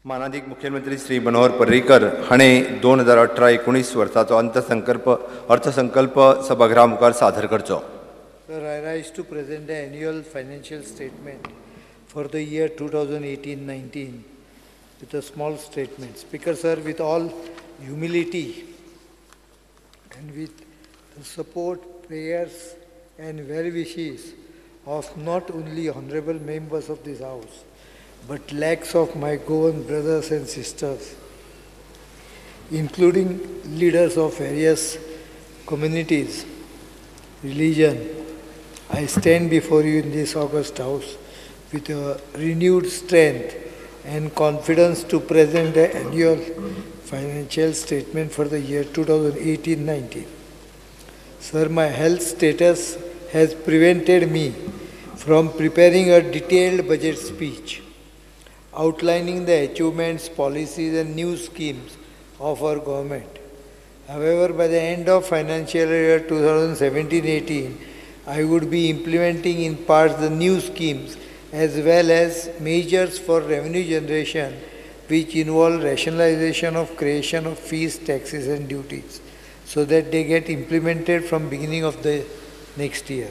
मानादीक मुख्यमंत्री श्री मनोहर पर्रीकर हाणें 2018-19 वर्साचो अर्थसंकल्प सभागृहा मुखार सादर करचो. Sir, I rise to present the annual financial statement for the year 2018-19 with a small statement. Speaker sir, with all humility and with the support, prayers and well wishes of not only honorable members of this house, but lakhs of my Goan brothers and sisters, including leaders of various communities, religion, I stand before you in this august house with a renewed strength and confidence to present the annual financial statement for the year 2018-19. Sir, my health status has prevented me from preparing a detailed budget speech outlining the achievements, policies and new schemes of our government. However, by the end of financial year 2017-18, I would be implementing in parts the new schemes as well as measures for revenue generation which involve rationalization of creation of fees, taxes and duties so that they get implemented from beginning of the next year.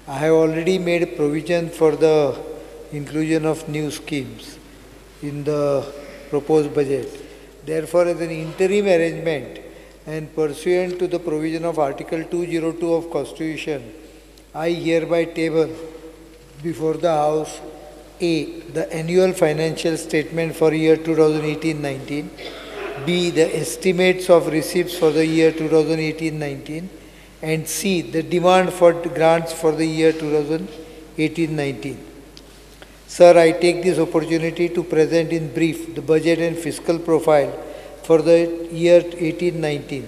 I have already made provision for the inclusion of new schemes in the proposed budget. Therefore, as an interim arrangement and pursuant to the provision of Article 202 of Constitution, I hereby table before the House A. the annual financial statement for year 2018-19, B. the estimates of receipts for the year 2018-19, and C. the demand for grants for the year 2018-19. Sir, I take this opportunity to present in brief the budget and fiscal profile for the year 18-19.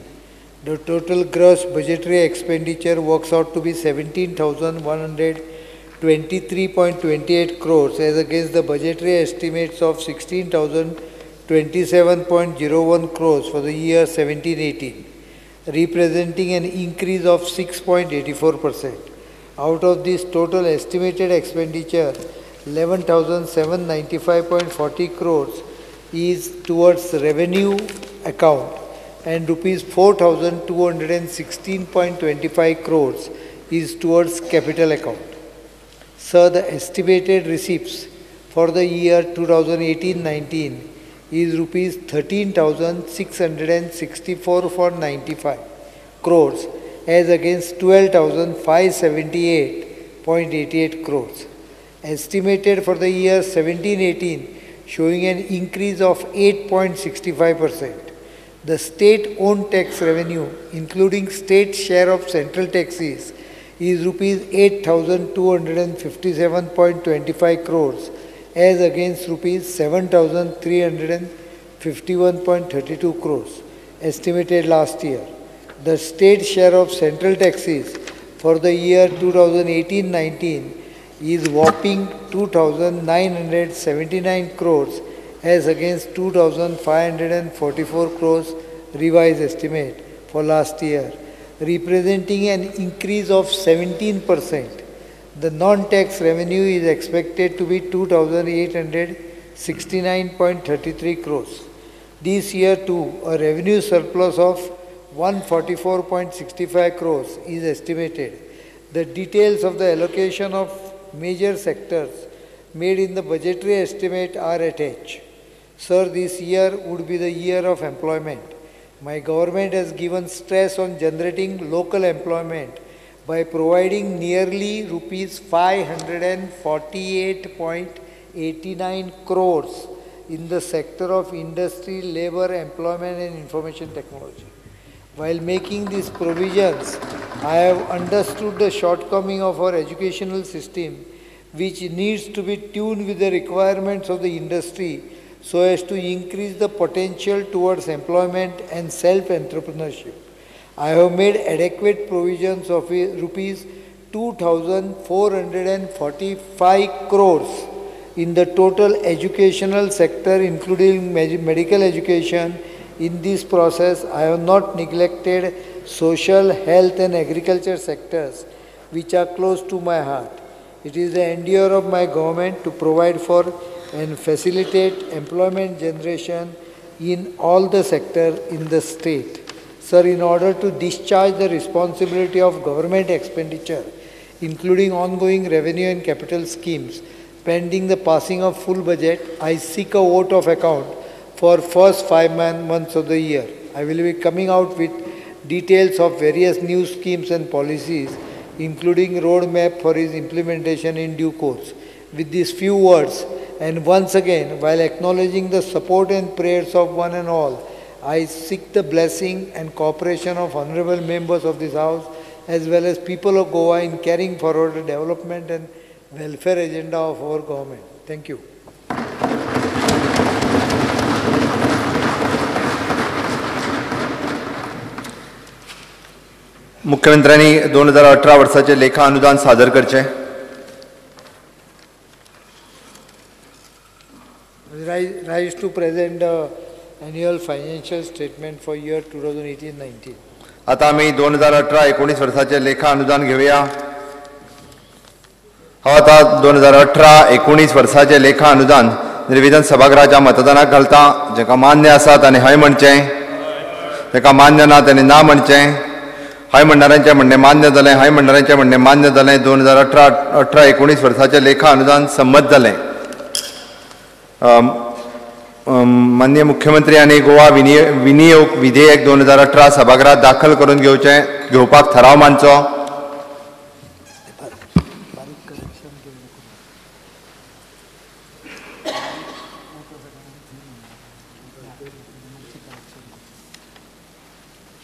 The total gross budgetary expenditure works out to be 17,123.28 crores as against the budgetary estimates of 16,027.01 crores for the year 17-18, representing an increase of 6.84%. Out of this total estimated expenditure, 11,795.40 crores is towards revenue account and rupees 4,216.25 crores is towards capital account. Sir, the estimated receipts for the year 2018-19 is rupees 13,664.95 crores as against 12,578.88 crores. Estimated for the year 17-18, showing an increase of 8.65%. The state-owned tax revenue, including state share of central taxes, is rupees 8,257.25 crores as against rupees 7,351.32 crores estimated last year. The state share of central taxes for the year 2018-19 is whopping 2,979 crores as against 2,544 crores revised estimate for last year, representing an increase of 17%. The non-tax revenue is expected to be 2,869.33 crores. This year too, a revenue surplus of 144.65 crores is estimated. The details of the allocation of major sectors made in the budgetary estimate are attached. Sir, this year would be the year of employment. My government has given stress on generating local employment by providing nearly rupees 548.89 crores in the sector of industry, labor, employment and information technology. While making these provisions, I have understood the shortcoming of our educational system, which needs to be tuned with the requirements of the industry so as to increase the potential towards employment and self-entrepreneurship. I have made adequate provisions of rupees 2,445 crores in the total educational sector, including medical education. In this process, I have not neglected social, health and agriculture sectors, which are close to my heart. It is the endeavor of my government to provide for and facilitate employment generation in all the sectors in the state. Sir, in order to discharge the responsibility of government expenditure, including ongoing revenue and capital schemes, pending the passing of full budget, I seek a vote of account for first 5 months of the year. I will be coming out with details of various new schemes and policies, including roadmap for its implementation in due course. With these few words, and once again, while acknowledging the support and prayers of one and all, I seek the blessing and cooperation of honorable members of this House as well as people of Goa in carrying forward the development and welfare agenda of our government. Thank you. मुख्यमंत्र्यांनी 2018 वर्साचे लेखा अनुदान सादर करचे. Rise to present the annual financial statement for year 2018-19. आता आमी 2018-19 वर्साचे लेखा अनुदान घेवया. हांव आतां 2018-19 वर्साचे लेखा अनुदान निर्विधन सभागृहाच्या मतदानाक घालता. जाका मान्य आसा ताणें हय म्हणचें, जाका मान्य ना ताणें ना म्हणचें. हय म्हणणाऱ्यांचें म्हणणें मान्य जालें, हय म्हणणाऱ्यांचें म्हणणें मान्य जालें. 2018-19 वर्साचें लेखा अनुदान संमत जालें. माननीय मुख्यमंत्री आनी गोवा विनियोग विधेयक 2018 सभागृहात दाखल करून घेवपाक थाराव मांडचो.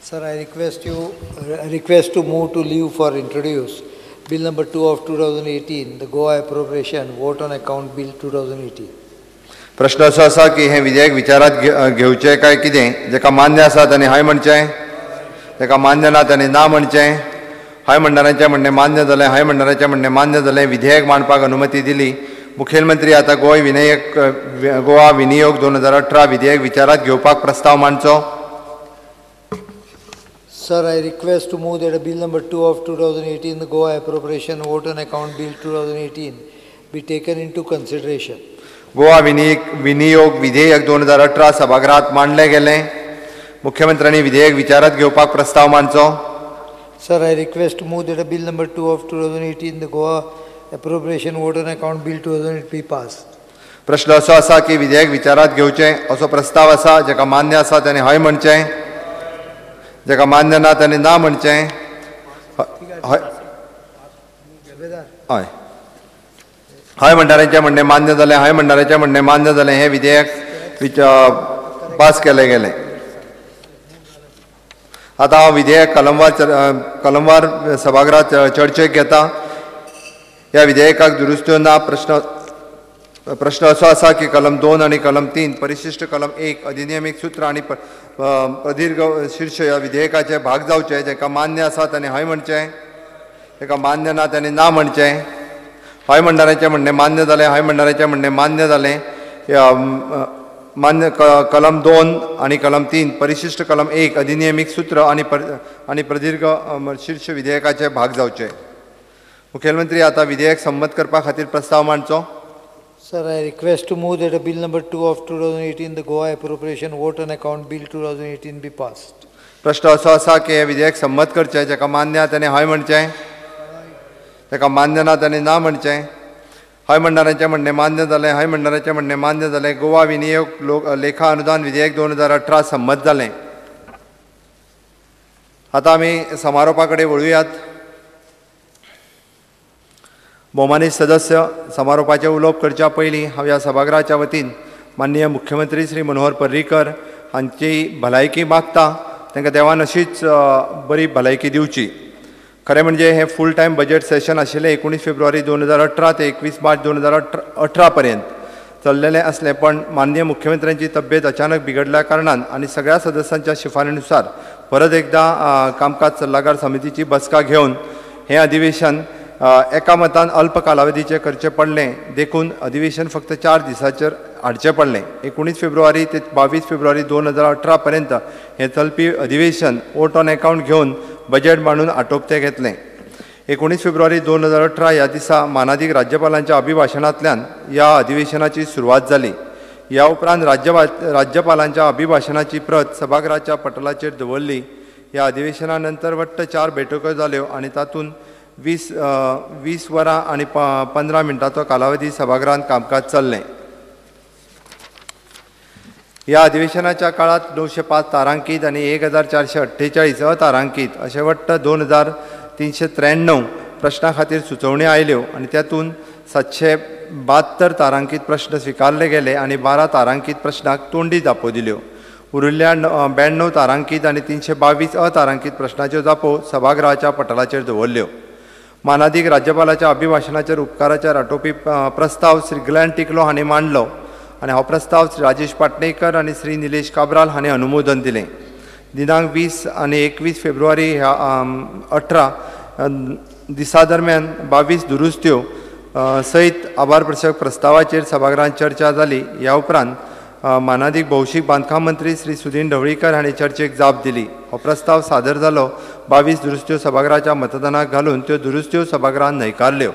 Sir, I request to move to leave for introduce Bill number 2 of 2018, the Goa Appropriation Vote on Account Bill 2018. प्रश्न असो आसा की हें विधेयक विचारात घेवचें काय कितें. जाका मान्य आसा ताणें हय म्हणचें, जाका मान्य ना ताणें ना म्हणचें. हय म्हणणाऱ्यांचें म्हणणें मान्य जालें, हय म्हणणाऱ्यांचें म्हणणें मान्य जालें. विधेयक मांडपाक अनुमती दिली. मुखेलमंत्री आतां गोवा विनियोग 2018 विधेयक विचारात घेवपाक प्रस्ताव मांडचो. Sir, I request to move that Bill number 2 of 2018, the Goa Appropriation Vote on Account Bill 2018, be taken into consideration. Goa विनियोग विधेयक 2018 सभागृहात मांडलें गेलें. मुख्यमंत्र्यांनी विधेयक विचारात घेवपाक प्रस्ताव मांडचो. Sir, I request to move that Bill number 2 of 2018, the Goa Appropriation Vote on Account Bill 2018 be passed. प्रश्न असो आसा की विधेयक विचारात घेवचें असो प्रस्ताव आसा. जाका मान्य आसा ताणें हय म्हणचें, जाका मान्य ना ताणें ना म्हणचें. हय हय हय म्हणणाऱ्यांचें म्हणणें मान्य जालें, हय म्हणणाऱ्यांचें म्हणणें मान्य जालें. हें विधेयक पास केलें गेलें. आतां हांव विधेयक कलमवार सभागृहात चर्चेक घेता. ह्या विधेयकाक दुरुस्त्यो ना. प्रश्न असो आसा की कलम 2 आनी कलम 3 परिशिष्ट कलम 1 अधिनियमीक सूत्र आनी प्रदीर्घ शीर्ष ह्या विधेयकाचे भाग जावचे. जाका मान्य आसा ताणें हय म्हणचें, ताका मान्य ना ताणें ना म्हणचें. हय म्हणणाऱ्यांचें म्हणणें मान्य जालें, हय म्हणणाऱ्यांचें म्हणणें मान्य जालें. मान्य कलम 2 आनी कलम 3 परिशिष्ट कलम 1 अधिनियमीक सूत्र आनी प्रदीर्घ शीर्ष विधेयकाचे भाग जावचे. मुखेलमंत्री आतां विधेयक संमत करपा खातीर प्रस्ताव मांडचो. Sir, I request to move that Bill number 2 of 2018, the Goa Appropriation Vote on Account Bill 2018 be passed. प्रश्न असो आसा की हें विधेयक संमत करचें. जाका मान्य ताणें हय म्हणचें, ताका मान्य ना ताणें ना म्हणचें. हय म्हणणाऱ्यांचें म्हणणें मान्य जालें, हय म्हणणाऱ्यांचें म्हणणें मान्य जालें. गोवा विनियोग लेखा अनुदान विधेयक 2018 संमत जालें. आतां आमी समारोपा कडेन वळुयात. भोवमानी सदस्य, समारोपाचें उलोवप करच्या पयलीं हांव ह्या सभागृहाच्या वतीन माननीय मुख्यमंत्री श्री मनोहर पर्रीकर हांची भलायकी मागता. तांकां देवान अशीच बरी भलायकी दिवची. खरें म्हणजे हें फूल टायम बजेट सेशन आशिल्लें 19 फेब्रुवारी 2018 ते 21 मार्च 2018 पर्यंत चल्लेलें आसलें, पण माननीय मुख्यमंत्र्यांची तब्येत अचानक बिगडल्या कारणान आनी सगळ्या सदस्यांच्या शिफारीनुसार परत एकदां कामकाज सल्लागार समितीची बसका घेवन हें अधिवेशन एका मतान अल्प कालावधीचें करचें पडलें. देखून अधिवेशन फक्त 4 दिसांचेर हाडचें पडलें. 19 फेब्रुवारी ते 22 फेब्रुवारी 2018 पर्यंत हें चलपी अधिवेशन वोट ऑन अकाउंट घेवन बजेट मांडून आटोपतें घेतलें. 19 फेब्रुवारी 2018 ह्या दिसा मानादीक राज्यपालांच्या अभिभाशणांतल्यान ह्या अधिवेशनाची सुरवात जाली. ह्या उपरांत राज्यपालांच्या अभिभाशणाची प्रत सभागृहाच्या पटलाचेर दवरली. ह्या अधिवेशना नंतर वट्ट 4 बैठको जाल्यो आनी तातूंत 20 वरां आनी 15 मिनटांचो कालावधी सभागृहांत कामकाज चल्लें. ह्या अधिवेशनाच्या काळांत 905 तारांकीत आनी 1448 अतारांकीत अशे वट्ट 2393 प्रश्ना खातीर सुचोवण्यो आयल्यो आनी तातूंत 772 तारांकीत प्रश्न स्विकारले गेले आनी 12 तारांकीत प्रश्नाक तोंडी जापो दिल्यो. उरिल्ल्या 92 तारांकीत आनी 322 अतारांकीत प्रश्नाच्यो जापो सभागृहाच्या पटलाचेर दवरल्यो. मानादीक राज्यपालाच्या अभिभाशणाचेर उपकाराचेर आटोवपी प्रस्ताव श्री ग्लॅन टिकलो हांणी मांडलो आनी हो प्रस्ताव श्री राजेश पाटणेकर आनी श्री निलेश काब्राल हांणी अनुमोदन दिलें. दिनांक 20 आनी 21 फेब्रुवारी ह्या 18 दिसा दरम्यान 22 दुरुस्त्यो सयत आभार प्रदर्शक प्रस्तावाचेर सभागृहांत चर्चा जाली. ह्या उपरांत मानादीक भौशीक बांदकाम मंत्री श्री सुदीन ढवळीकर हांणी चर्चेक जाप दिली. हो प्रस्ताव सादर जालो. 22 दुरुस्त्यो सभागृहाच्या मतदानाक घालून त्यो दुरुस्त्यो सभागृहान न्हयकारल्यो.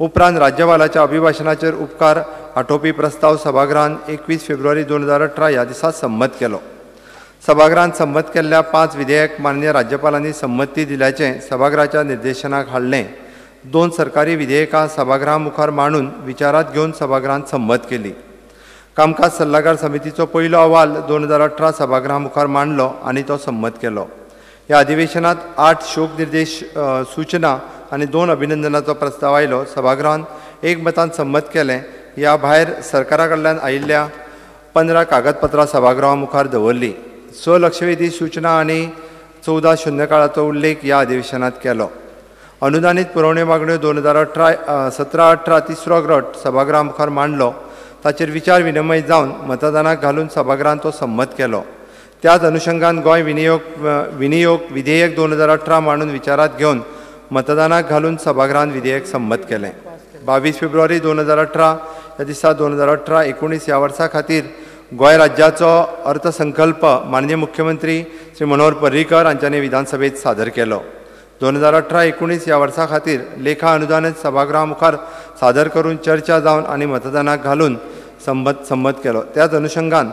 उपरांत राज्यपालाच्या अभिभाशणाचेर उपकार आटोवपी प्रस्ताव सभागृहान 21 फेब्रुवारी 2018 ह्या दिसा संमत केलो. सभागृहान संमत केल्ल्या 5 विधेयक माननीय राज्यपालांनी संमती दिल्याचें सभागृहाच्या निर्देशनाक हाडलें. 2 सरकारी विधेयकां सभागृहा मुखार मांडून विचारांत घेवन सभागृहान संमत केली. कामकाज सल्लागार समितीचो पयलो अहवाल 2018 सभागृहा मुखार मांडलो आनी तो संमत केलो. ह्या अधिवेशनांत 8 शोक निर्देश सूचना आनी 2 अभिनंदनाचो प्रस्ताव आयलो. सभागृहान एकमतान संमत केलें. ह्या भायर सरकारा कडल्यान आयिल्ल्या 15 कागदपत्रां सभागृहा मुखार दवरली. 6 लक्षवेधी सूचना आनी 14 शून्यकाळाचो उल्लेख ह्या अधिवेशनांत केलो. अनुदानीत पुरवण्यो मागण्यो 2017-18 तिसरो गट सभागृहा मुखार मांडलो. ताचेर विचार विनिमय जावन मतदानाक घालून सभागृहान तो संमत केलो. त्याच अनुशंगान गोंय विनियोग विधेयक 2018 मांडून विचारांत घेवन मतदानाक घालून सभागृहान विधेयक संमत केलें. 22 फेब्रुवारी 2018 ह्या दिसा 2018-19 ह्या वर्सा खातीर गोंय राज्याचो अर्थसंकल्प माननीय मुख्यमंत्री श्री मनोहर पर्रीकर हांच्यांनी विधानसभेत सादर केलो. 2018-19 ह्या वर्सा खातीर लेखा अनुदान सभागृहा मुखार सादर करून चर्चा जावन आनी मतदानाक घालून संमत केलो. त्याच अनुशंगान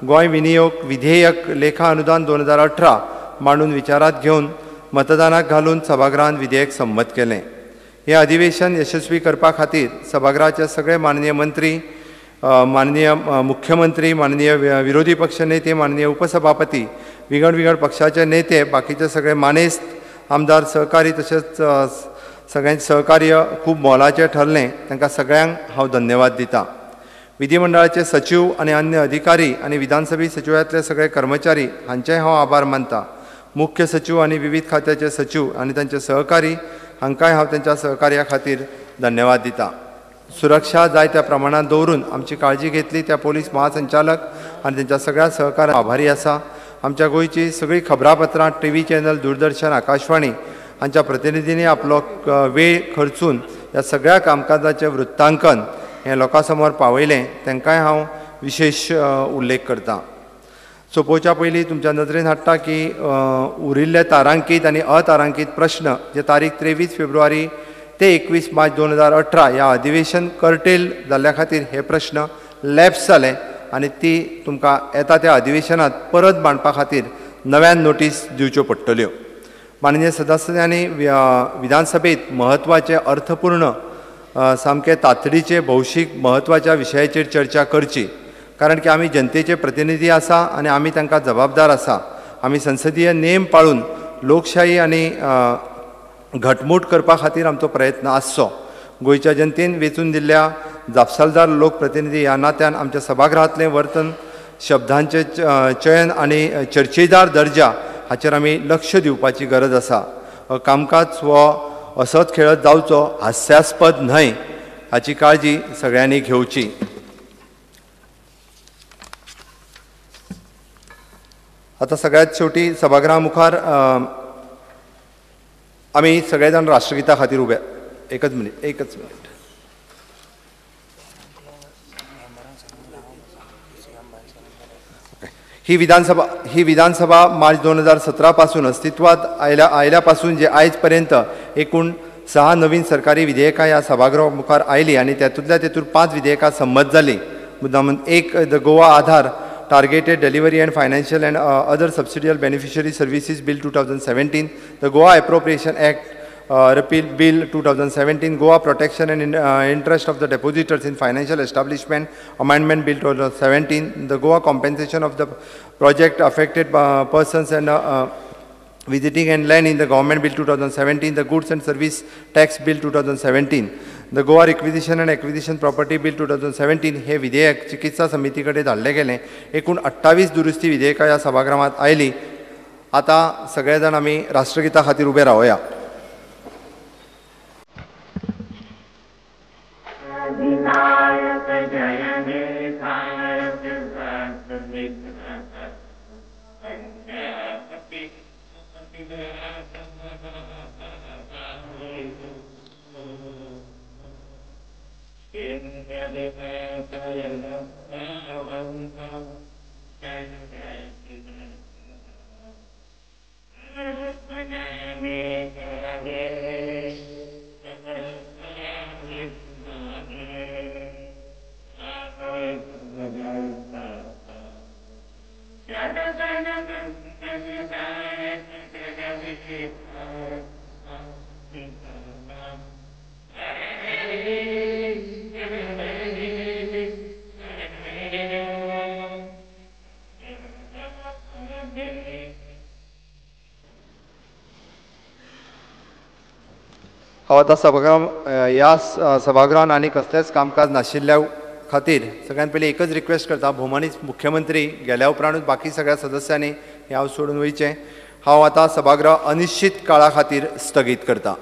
गोंय विनियोग विधेयक लेखा अनुदान 2018 मांडून विचारांत घेवन मतदानाक घालून सभागृहान विधेयक संमत केलें. हें अधिवेशन यशस्वी करपा खातीर सभागृहाचे सगळे माननीय मंत्री, माननीय मुख्यमंत्री, माननीय विरोधी पक्ष नेते, माननीय उपसभापती, विंगड विंगड पक्षाचे नेते, बाकीचे सगळे मानेस्त आमदार, सहकारी तशेंच सगळ्यांचें सहकार्य खूब मोलाचें ठरलें. तांकां सगळ्यांक हांव धन्यवाद दितां. विधिमंडळाचे सचीव आनी अन्य अधिकारी आनी विधानसभे सचिवालयांतले सगळे कर्मचारी हांचेय हांव आभार मानतां. मुख्य सचीव आनी विविध खात्याचे सचीव आनी तांचे सहकारी हांकांय हांव तांच्या सहकार्या खातीर धन्यवाद दितां. सुरक्षा जाय त्या प्रमाणांत दवरून आमची काळजी घेतली त्या पोलीस महासंचालक आनी तांच्या सगळ्या सहकार्या आभारी आसा. आमच्या गोंयची सगळीं खबरापत्रां, टीव्ही चॅनल, दूरदर्शन, आकाशवाणी हांच्या प्रतिनिधींनी आपलो वेळ खर्चून ह्या सगळ्या कामकाजाचें वृत्तांकन हें लोकां समोर पावयलें. तांकांय हांव विशेश उल्लेख करतां. सोंपोवच्या पयलीं तुमच्या नदरेन हाडटा की उरिल्ले तारांकीत आनी अतारांकीत प्रश्न जे तारीख 23 फेब्रुवारी ते 21 मार्च 2018 ह्या अधिवेशन कर्टेल जाल्ल्या खातीर हे प्रश्न लॅप्स जाले आनी ती तुमकां येता त्या अधिवेशनांत परत मांडपा खातीर नव्यान नोटीस दिवच्यो पडटल्यो. माननीय सदस्यांनी विधानसभेत म्हत्वाचे, अर्थपूर्ण, सामके तातडीचे, भौशीक म्हत्वाच्या विशयाचेर चर्चा करची, कारण की आमी जनतेचे प्रतिनिधी आसा आनी आमी तांकां जबाबदार आसा. आमी संसदीय नेम पाळून लोकशाही आनी घटमूट करपा खातीर आमचो प्रयत्न आसचो. गोंयच्या जनतेन वेंचून दिल्ल्या जापसालदार लोकप्रतिनिधी ह्या नात्यान आमच्या सभागृहांतलें वर्तन, शब्दांचें चयन आनी चर्चेदार दर्जा हाचेर आमी लक्ष दिवपाची गरज आसा. कामकाज हो असोच खेळत जावचो, हास्यास्पद न्हय, हाची काळजी सगळ्यांनी घेवची. आतां सगळ्यात शेवटी सभागृहा मुखार आमी सगळे जाण राष्ट्रगीता खातीर उबे. एकच मिनीट, एकच मिनीट. ही विधानसभा मार्च 2017 पासून अस्तित्वात आयल्या पासून जे आयज पर्यंत एकूण 6 नवीन सरकारी विधेयकां ह्या सभागृहा मुखार आयली आनी तातूंतल्या तेतूर 5 विधेयकां संमत जालीं. मुद्दामून एक the Goa Aadhaar Targeted Delivery and Financial and Other Subsidiary Beneficiary Services Bill 2017, the Goa Appropriation Act Repeal Bill 2017, Goa Protection and Interest of the Depositors in Financial Establishment Amendment Bill 2017, the Goa Compensation of the Project Affected Persons and Visiting and Land in the Government Bill 2017, the Goods and Service Tax Bill 2017, the Goa Requisition and Acquisition Property Bill 2017 हे विधेयक चिकित्सा समिती कडेन धाडलें गेलें. एकूण 28 दुरुस्ती विधेयकां ह्या सभागृहांत आयलीं. आतां सगळे जाण आमी राष्ट्रगिता खातीर उबे रावया. हांव आतां सभागृह ह्या सभागृहान आनी कसलेंच कामकाज नाशिल्ल्या खातीर सगळ्यान पयलीं एकच रिक्वेस्ट करता, भोवमानीत मुख्यमंत्री गेल्या उपरांतूच बाकी सगळ्या सदस्यांनी हें हांव सोडून वयचें. हांव आतां सभागृह अनिश्चित काळा खातीर स्थगीत करता.